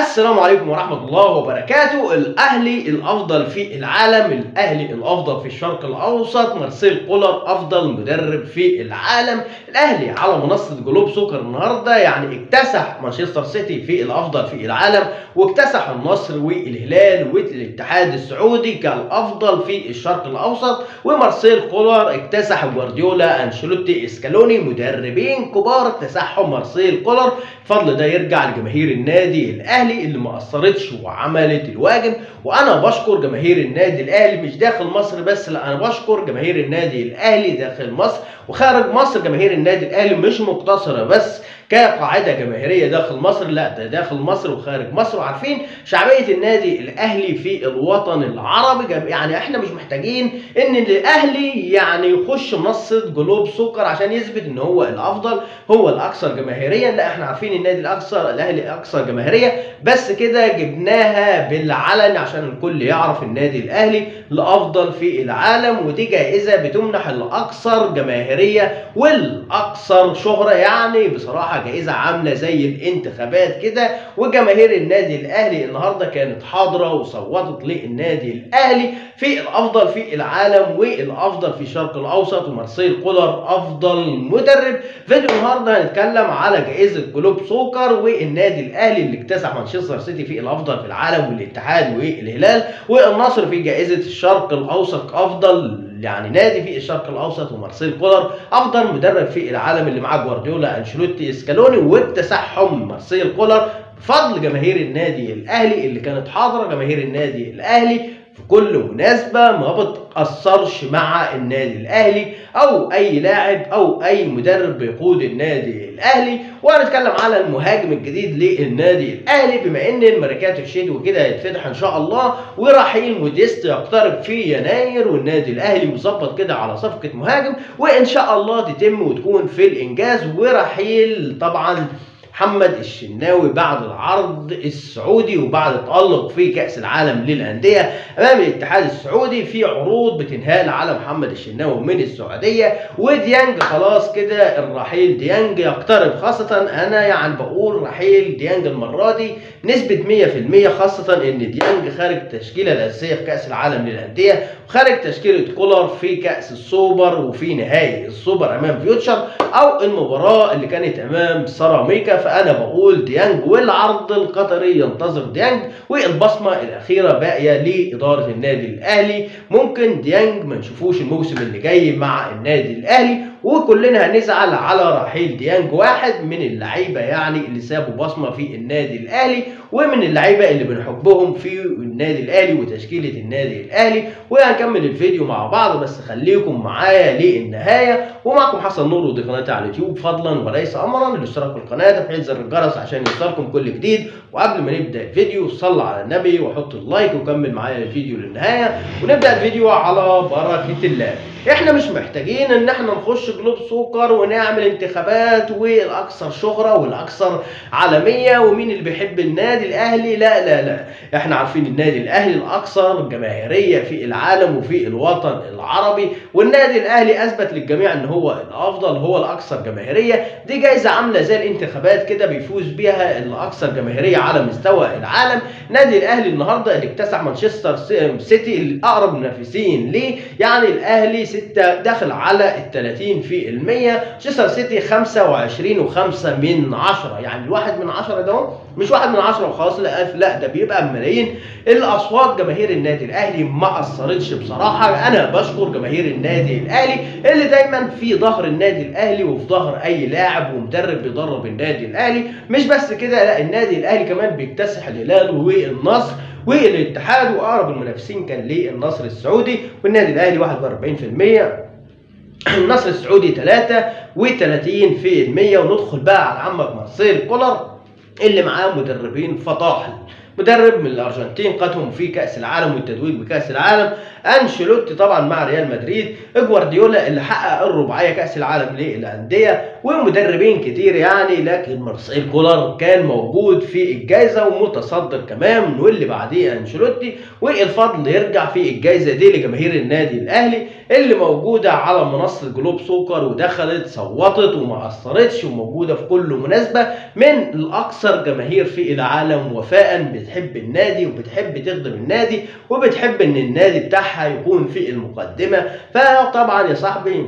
السلام عليكم ورحمة الله وبركاته. الأهلي الأفضل في العالم، الأهلي الأفضل في الشرق الأوسط، مارسيل كولر أفضل مدرب في العالم. الأهلي على منصة جلوب سوكر النهاردة يعني اكتسح مانشستر سيتي في الأفضل في العالم، واكتسح النصر والهلال والاتحاد السعودي كالأفضل في الشرق الأوسط، ومارسيل كولر اكتسح جوارديولا، أنشيلوتي، اسكالوني، مدربين كبار اكتسحهم مارسيل كولر. الفضل ده يرجع لجماهير النادي الأهلي اللي ما قصرتش وعملت الواجب، وانا بشكر جماهير النادي الاهلي مش داخل مصر بس، لا انا بشكر جماهير النادي الاهلي داخل مصر وخارج مصر. جماهير النادي الاهلي مش مقتصرة بس كقاعدة جماهيرية داخل مصر، لا ده داخل مصر وخارج مصر، وعارفين شعبية النادي الاهلي في الوطن العربي. يعني احنا مش محتاجين ان الاهلي يعني يخش منصة جلوب سكر عشان يثبت ان هو الافضل، هو الاكثر جماهيريا، لا احنا عارفين النادي الاكثر، الاهلي اكثر جماهيرية، بس كده جبناها بالعلن عشان الكل يعرف النادي الاهلي الافضل في العالم، ودي جائزة بتمنح الاكثر جماهيرية والاكثر شهره. يعني بصراحة جائزة عامله زي الانتخابات كده، وجماهير النادي الاهلي النهارده كانت حاضره وصوتت للنادي الاهلي في الافضل في العالم والافضل في الشرق الاوسط، ومارسيل كولر افضل مدرب. فيديو النهارده هنتكلم على جائزة جلوب سوكر والنادي الاهلي اللي اكتسح مانشستر سيتي في الافضل في العالم والاتحاد والهلال والنصر في جائزة الشرق الاوسط افضل يعني نادي في الشرق الاوسط، ومارسيل كولر افضل مدرب في العالم اللي معاه جوارديولا، انشيلوتي، اسكالوني، واكتسحهم مارسيل كولر بفضل جماهير النادي الاهلي اللي كانت حاضره. جماهير النادي الاهلي في كل مناسبة ما بتقصرش مع النادي الاهلي او اي لاعب او اي مدرب بيقود النادي الاهلي. وهنتكلم على المهاجم الجديد للنادي الاهلي بما ان الميركاتو الشتوي كده هيتفتح ان شاء الله، ورحيل موديست يقترب في يناير، والنادي الاهلي مظبط كده على صفقة مهاجم وان شاء الله تتم وتكون في الانجاز. ورحيل طبعا محمد الشناوي بعد العرض السعودي وبعد التألق في كأس العالم للأندية أمام الاتحاد السعودي، في عروض بتنهال على محمد الشناوي من السعودية. وديانج خلاص كده الرحيل ديانج يقترب، خاصة أنا يعني بقول رحيل ديانج المرة دي نسبة 100%، خاصة إن ديانج خارج التشكيلة الأساسية في كأس العالم للأندية وخارج تشكيلة كولر في كأس السوبر وفي نهائي السوبر أمام فيوتشر أو المباراة اللي كانت أمام سيراميكا. فأنا بقول ديانج والعرض القطري ينتظر ديانج، والبصمة الأخيرة باقية لإدارة النادي الأهلي. ممكن ديانج ما نشوفوش الموسم اللي جاي مع النادي الأهلي، وكلنا هنزعل على رحيل ديانج، واحد من اللعيبة يعني اللي سابوا بصمة في النادي الأهلي ومن اللعيبة اللي بنحبهم في النادي الأهلي وتشكيلة النادي الأهلي. وهنكمل الفيديو مع بعض، بس خليكم معايا للنهاية. ومعكم حسن نور، ودي قناتي على اليوتيوب، فضلا وليس أمرا الاشتراك في القناة، تفعيل زر الجرس عشان يوصلكم كل جديد. وقبل ما نبدأ الفيديو صل على النبي وحط ال like وكمل معايا الفيديو للنهاية، ونبدأ الفيديو على بركة الله. احنا مش محتاجين ان احنا نخش جلوب سوكر ونعمل انتخابات والاكثر شهرة والاكثر عالمية ومين اللي بيحب النادي الاهلي، لا لا لا، احنا عارفين النادي الاهلي الاكثر جماهيرية في العالم وفي الوطن العربي، والنادي الاهلي اثبت للجميع ان هو الافضل، هو الاكثر جماهيرية. دي جايزة عاملة زي الانتخابات كده بيفوز بيها الاكثر جماهيرية على مستوى العالم. نادي الاهلي النهارده اللي اكتسح مانشستر سيتي الاقرب منافسين ليه، يعني الاهلي 6 داخل على ال 30%، مانشستر سيتي 25.5، يعني الواحد من 10 ده مش 1 من 10 وخلاص، لا لا ده بيبقى بملايين الاصوات. جماهير النادي الاهلي ما قصرتش بصراحة، انا بشكر جماهير النادي الاهلي اللي دايما في ظهر النادي الاهلي وفي ظهر اي لاعب ومدرب بيدرب النادي الاهلي. مش بس كده، لا النادي الاهلي كمان بيكتسح الهلال والنصر والاتحاد، واقرب المنافسين كان للنصر السعودي، والنادي الاهلي 41%، النصر السعودي 33%. وندخل بقى على عمك مارسيل كولر اللي معاه مدربين فطاحل، مدرب من الارجنتين قادهم في كاس العالم والتتويج بكاس العالم، انشيلوتي طبعا مع ريال مدريد، جوارديولا اللي حقق الرباعية كاس العالم للاندية، ومدربين كتير يعني، لكن مارسيل كولر كان موجود في الجائزة ومتصدر كمان، واللي بعديه انشيلوتي. والفضل يرجع في الجائزة دي لجماهير النادي الاهلي اللي موجودة على منصة جلوب سوكر، ودخلت صوتت وما قصرتش، وموجودة في كل مناسبة، من الاكثر جماهير في العالم وفاء، بتحب النادي وبتحب تخدم النادي وبتحب ان النادي بتاعها يكون في المقدمة. فطبعا يا صاحبي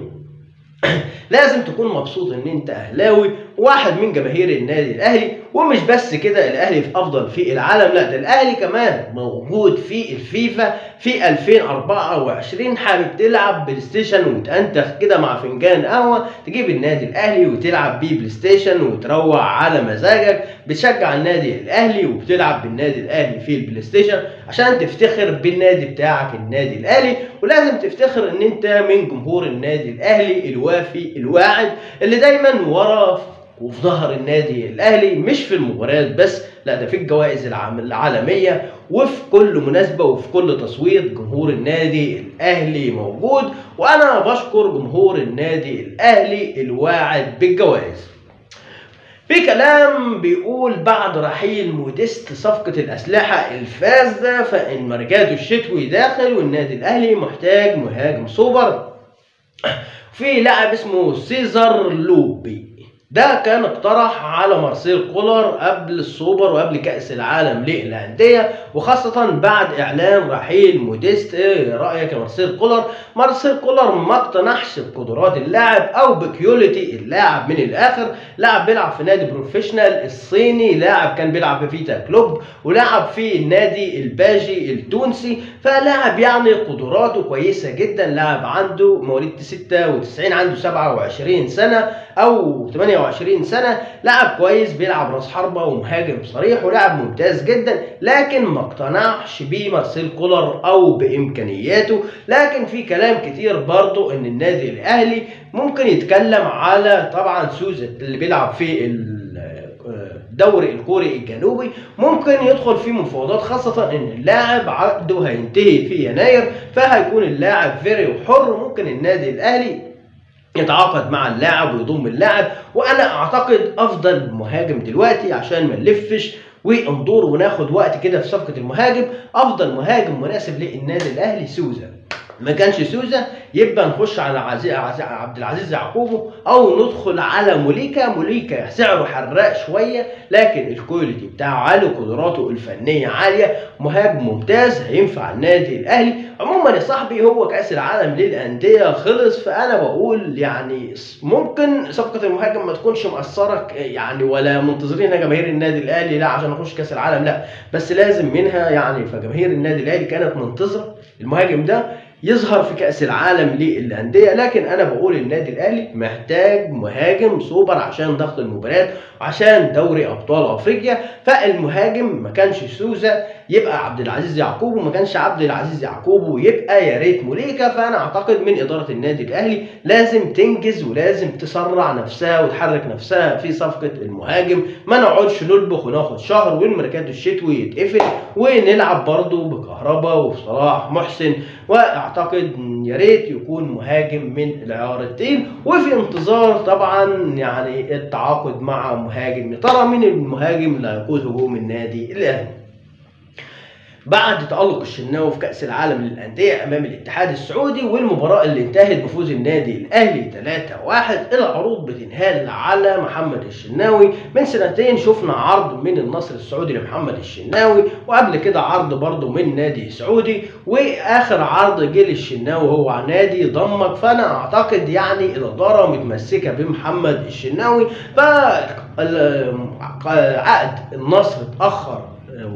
لازم تكون مبسوط ان انت اهلاوي، واحد من جماهير النادي الاهلي. ومش بس كده الاهلي في افضل في العالم، لا ده الاهلي كمان موجود في الفيفا في 2024. حابب تلعب بلاي ستيشن وتنتخ كده مع فنجان قهوة، تجيب النادي الاهلي وتلعب بيه بلاي ستيشن وتروق على مزاجك، بتشجع النادي الاهلي وبتلعب بالنادي الاهلي في البلاي ستيشن عشان تفتخر بالنادي بتاعك النادي الاهلي. ولازم تفتخر ان انت من جمهور النادي الاهلي الوافي الواعد اللي دايما ورا وفي ظهر النادي الاهلي، مش في المباريات بس، لا ده في الجوائز العالمية وفي كل مناسبة وفي كل تصويت جمهور النادي الاهلي موجود. وانا بشكر جمهور النادي الاهلي الواعد بالجوائز. في كلام بيقول بعد رحيل موديست صفقة الأسلحة الفاسدة فإن ميركاتو الشتوي داخل والنادي الأهلي محتاج مهاجم سوبر. في لاعب اسمه سيزار لوبي، ده كان اقترح على مارسيل كولر قبل السوبر وقبل كأس العالم للأندية، وخاصة بعد إعلان رحيل موديست. ايه رأيك يا مارسيل كولر؟ مارسيل كولر ما اقتنعش بقدرات اللاعب أو ب quality اللاعب. من الآخر لاعب بيلعب في نادي بروفيشنال الصيني، لاعب كان بيلعب في فيتا كلوب ولاعب في النادي الباجي التونسي، فلاعب يعني قدراته كويسة جدا. لاعب عنده مواليد 96، عنده 27 سنة أو 28 سنة، لاعب كويس بيلعب راس حربة ومهاجم صريح ولاعب ممتاز جدا، لكن ما اقتنعش بيه مارسيل كولر او بامكانياته. لكن في كلام كتير برضو ان النادي الاهلي ممكن يتكلم على طبعا سوزا اللي بيلعب في الدوري الكوري الجنوبي، ممكن يدخل في مفاوضات، خاصة ان اللاعب عقده هينتهي في يناير، فهيكون اللاعب free وحر، ممكن النادي الاهلي يتعاقد مع اللاعب ويضم اللاعب. وانا اعتقد افضل مهاجم دلوقتي عشان ما نلفش وندور وناخد وقت كده في صفقة المهاجم، افضل مهاجم مناسب للنادي الاهلي سوزا. ما كانش سوزا يبقى نخش على عبد العزيز يعقوبه او ندخل على موليكا. موليكا سعره حراق شوية، لكن ال quality بتاعه عالي وقدراته الفنية عالية، مهاجم ممتاز هينفع النادي الاهلي. عموما يا صاحبي هو كاس العالم للاندية خلص، فانا بقول يعني ممكن صفقة المهاجم ما تكونش مقصرة يعني، ولا منتظرين جماهير النادي الاهلي لا عشان نخش كاس العالم، لا بس لازم منها يعني. فجماهير النادي الاهلي كانت منتظره المهاجم ده يظهر في كأس العالم للأندية، لكن أنا بقول النادي الأهلي محتاج مهاجم سوبر عشان ضغط المباريات وعشان دوري أبطال أفريقيا. فالمهاجم ما كانش سوزا يبقى عبد العزيز يعقوب، وما كانش عبد العزيز يعقوب يبقى يا ريت موليكا. فأنا أعتقد من إدارة النادي الأهلي لازم تنجز ولازم تسرع نفسها وتحرك نفسها في صفقة المهاجم، ما نقعدش نلبخ وناخد شهر والميركاتو الشتوي يتقفل ونلعب برضه بكهربا وصلاح محسن. واعتقد يا ريت يكون مهاجم من العيار التقيل، وفي انتظار طبعا يعني التعاقد مع مهاجم. يا ترى مين المهاجم اللي هيقود هجوم النادي الاهلي؟ بعد تألق الشناوي في كأس العالم للأندية أمام الاتحاد السعودي والمباراة اللي انتهت بفوز النادي الأهلي 3-1، العروض بتنهال على محمد الشناوي. من سنتين شفنا عرض من النصر السعودي لمحمد الشناوي، وقبل كده عرض برضه من نادي سعودي، وآخر عرض جه للشناوي هو نادي ضمك. فأنا أعتقد يعني الإدارة متمسكة بمحمد الشناوي، فعقد النصر اتأخر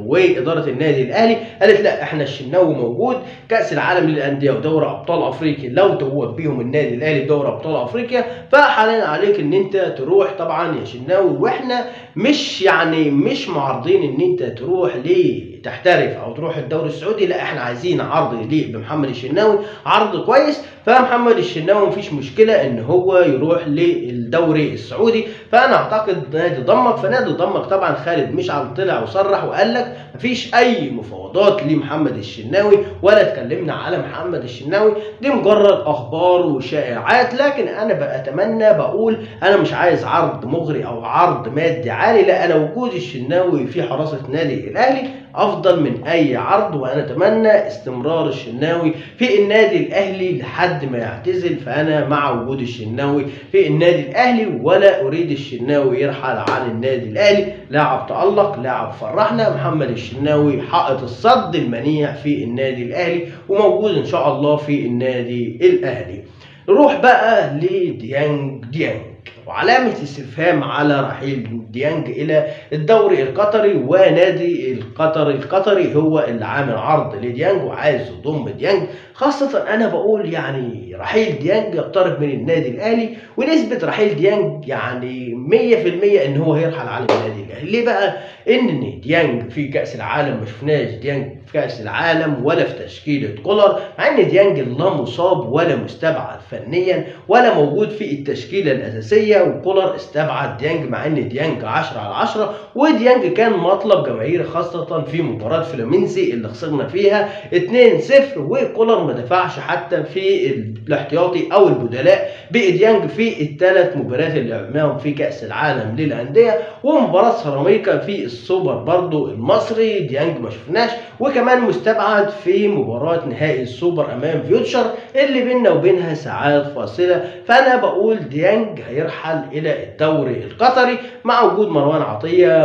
وإدارة النادي الأهلي قالت لا احنا الشناوي موجود، كأس العالم للأندية ودوري أبطال أفريقيا لو توج بيهم النادي الأهلي بدوري أبطال أفريقيا فحاليا عليك إن أنت تروح طبعا يا شناوي، واحنا مش يعني مش معارضين إن أنت تروح ليه تحترف أو تروح الدوري السعودي، لا احنا عايزين عرض ليه بمحمد الشناوي، عرض كويس. فمحمد الشناوي مفيش مشكلة إن هو يروح لل الدوري السعودي. فانا اعتقد نادي ضمك. فنادي ضمك طبعا خالد مشعل طلع وصرح وقال لك مفيش اي مفاوضات لمحمد الشناوي ولا اتكلمنا على محمد الشناوي، دي مجرد اخبار وشائعات. لكن انا بأتمنى، بقول انا مش عايز عرض مغري او عرض مادي عالي، لا، انا وجود الشناوي في حراسة نادي الاهلي افضل من اي عرض، وانا اتمنى استمرار الشناوي في النادي الاهلي لحد ما يعتزل. فانا مع وجود الشناوي في النادي الاهلي، ولا اريد الشناوي يرحل عن النادي الاهلي. لاعب تألق، لاعب فرحنا، محمد الشناوي حائط الصد المنيع في النادي الاهلي وموجود ان شاء الله في النادي الاهلي. نروح بقى لديانج. ديانج وعلامة استفهام على رحيل ديانج إلى الدوري القطري، ونادي القطري هو اللي عامل عرض لديانج وعايز يضم ديانج. خاصة أنا بقول يعني رحيل ديانج يقترب من النادي الأهلي، ونسبة رحيل ديانج يعني 100% إن هو هيرحل على النادي الأهلي. ليه بقى؟ إن ديانج في كأس العالم ما شفناش ديانج في كأس العالم ولا في تشكيلة كولر، مع إن ديانج لا مصاب ولا مستبعد فنيا ولا موجود في التشكيلة الأساسية، وكولر استبعد ديانج مع ان ديانج 10/10. وديانج كان مطلب جماهير خاصة في مباراة فلومينزي اللي خسرنا فيها 2-0، وكولر ما دفعش حتى في الاحتياطي او البدلاء بديانج في الثلاث مباريات اللي لعبناهم في كأس العالم للأندية، ومباراة سيراميكا في السوبر برضو المصري ديانج ما شفناش، وكمان مستبعد في مباراة نهائي السوبر امام فيوتشر اللي بيننا وبينها ساعات فاصلة. فانا بقول ديانج هيرحل الى الدوري القطري مع وجود مروان عطية،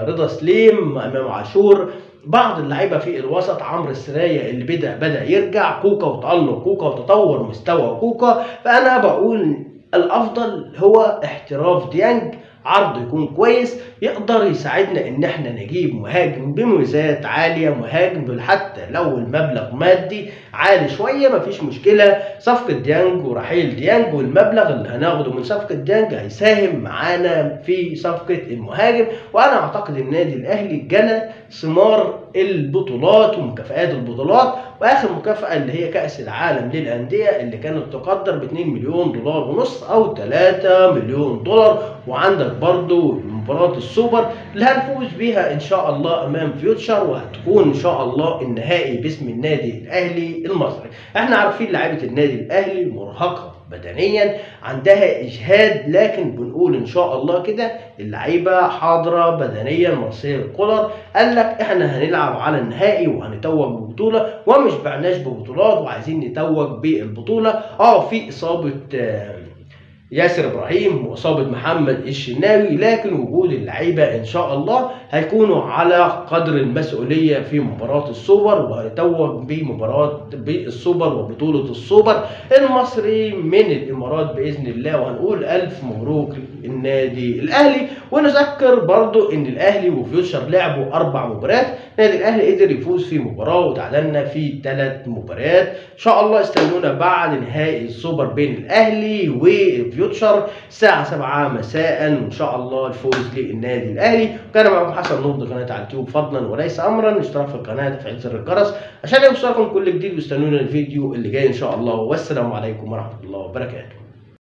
رضا سليم، امام عاشور، بعض اللعيبة في الوسط، عمرو السرايه اللي بدا يرجع، كوكا وتألق كوكا وتطور مستوى كوكا. فانا بقول الافضل هو احتراف ديانج، عرض يكون كويس يقدر يساعدنا ان احنا نجيب مهاجم بمميزات عالية، مهاجم حتى لو المبلغ مادي عالي شوية مفيش مشكلة. صفقة ديانج ورحيل ديانج والمبلغ اللي هناخده من صفقة ديانج هيساهم معانا في صفقة المهاجم. وانا اعتقد النادي الاهلي جنى ثمار البطولات ومكافآت البطولات، واخر مكافأة اللي هي كأس العالم للأندية اللي كانت تقدر ب 2 مليون دولار ونص او 3 مليون دولار. وعندك برضو مباراة السوبر اللي هنفوز بيها ان شاء الله امام فيوتشر، وهتكون ان شاء الله النهائي باسم النادي الاهلي المصري. احنا عارفين لعيبة النادي الاهلي مرهقة بدنيا، عندها اجهاد، لكن بنقول ان شاء الله كده اللعيبة حاضره بدنيا. مارسيل كولر قال لك احنا هنلعب على النهائي وهنتوج ببطولة، ومش بعناش ببطولات وعايزين نتوج بالبطولة. في اصابه ياسر ابراهيم واصابه محمد الشناوي، لكن وجود اللعيبة ان شاء الله هيكونوا على قدر المسؤولية في مباراة السوبر، وهيتوج بمباراة بالسوبر وبطولة السوبر المصري من الامارات باذن الله. وهنقول الف مبروك للنادي الاهلي. ونذكر برضو ان الاهلي وفيوتشر لعبوا 4 مباريات، النادي الاهلي قدر يفوز في مباراة وتعادلنا في 3 مباريات. ان شاء الله استنونا بعد نهائي السوبر بين الاهلي وفيوتشر الساعة 7 مساء، وان شاء الله الفوز للنادي الاهلي. وكان معكم حسن نور، قناة على اليوتيوب، فضلا وليس امرا اشتراك في القناة، تفعيل زر الجرس عشان يوصلكم كل جديد، واستنونا الفيديو اللي جاي ان شاء الله. والسلام عليكم ورحمة الله وبركاته.